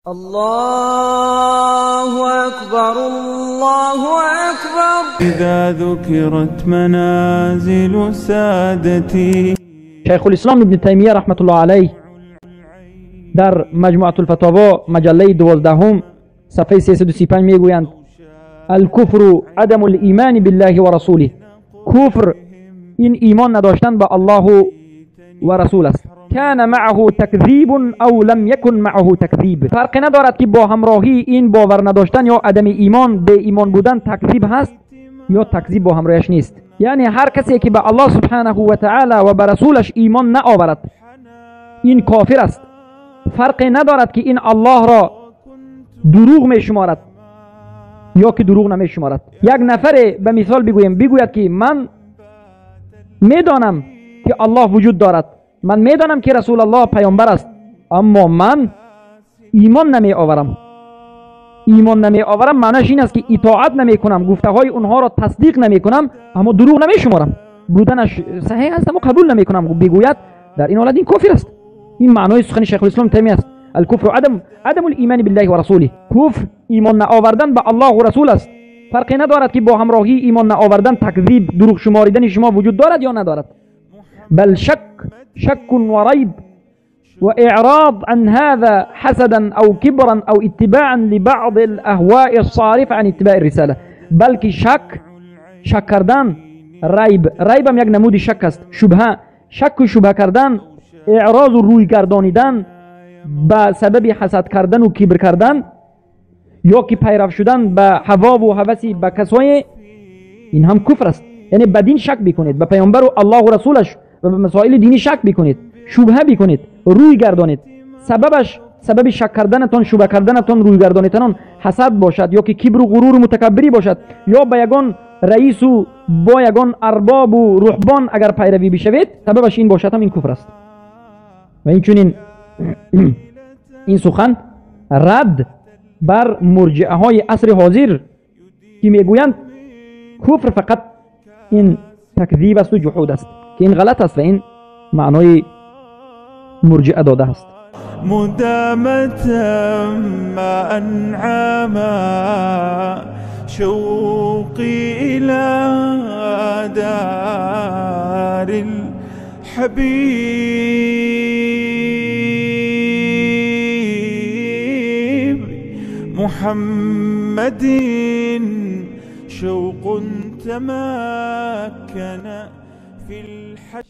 الله أكبر الله أكبر. إذا ذكرت منازل سادتي. شیخ الاسلام ابن تیمیه رحمت الله علیه در مجموعة الفتاوا مجله 12 صفحه 335 میگویند: الکفر عدم الایمان بالله و رسوله. کفر این ایمان نداشتن به الله و رسول است. کان معه تکذیب او لم یکن معه تکذیب. فرق ندارد که با همراهی این باور نداشتن یا عدم ایمان به ایمان بودن تکذیب هست یا تکذیب با همراهش نیست. یعنی هر کسی که به الله سبحانه و تعالی و به رسولش ایمان نآورد این کافر است. فرق ندارد که این الله را دروغ می شمارد یا که دروغ نمی شمارد. یک نفر به مثال بگویم، بگوید که من میدانم که الله وجود دارد، من میدانم که رسول الله پیامبر است، اما من ایمان نمی آورم. ایمان نمی آورم معنیش این است که اطاعت نمی کنم، گفته های اونها را تصدیق نمی کنم، اما دروغ نمی شمارم، بودنش صحیح است اما قبول نمی کنم. بگوید در این حالت این کافر است. این معنای سخن شیخ الاسلام تیمیه است. الکفر عدم الایمان بالله و رسوله. کفر ایمان نآوردن به الله و رسول است. فرقی ندارد که با همراهی ایمان نآوردن تکذیب دروغ شماریدن شما وجود دارد یا ندارد. بل شك وريب وإعراض عن هذا حسدا أو كبرا أو اتباعا لبعض الأهواء الصارفة عن اتباع الرسالة. بلکه شک کردن، ریب هم یک نمود شک است، شبهه، شک و شبهه کردن، اعراض و روی گردانیدن به سبب حسد کردن و کبر کردن یا که پیرو شدن به هوا و هوسی به کسای، این هم کفر است. یعنی به دین شک بکنید، به پیامبر و الله و رسولش و به مسائل دینی شک بکنید، شبهه بکنید، روی گردانید. سببش، سبب شک کردنتان، شبهه کردنتان، روی گردانیدنتان حسد باشد یا که کبر و غرور و متکبری باشد یا به یگان رئیس و با یگان ارباب و رهبان اگر پیروی بشوید، سببش این باشد هم این کفر است. و این چنین این سخن رد بر مرجعه های عصر حاضر که میگویند کفر فقط این تکذیب است و جحود است، که این غلط است و این معنای مرجعه داده است. مدامة ما أنعما شوقي إلى دار الحبيب محمد شوق تمكن في الحبيب.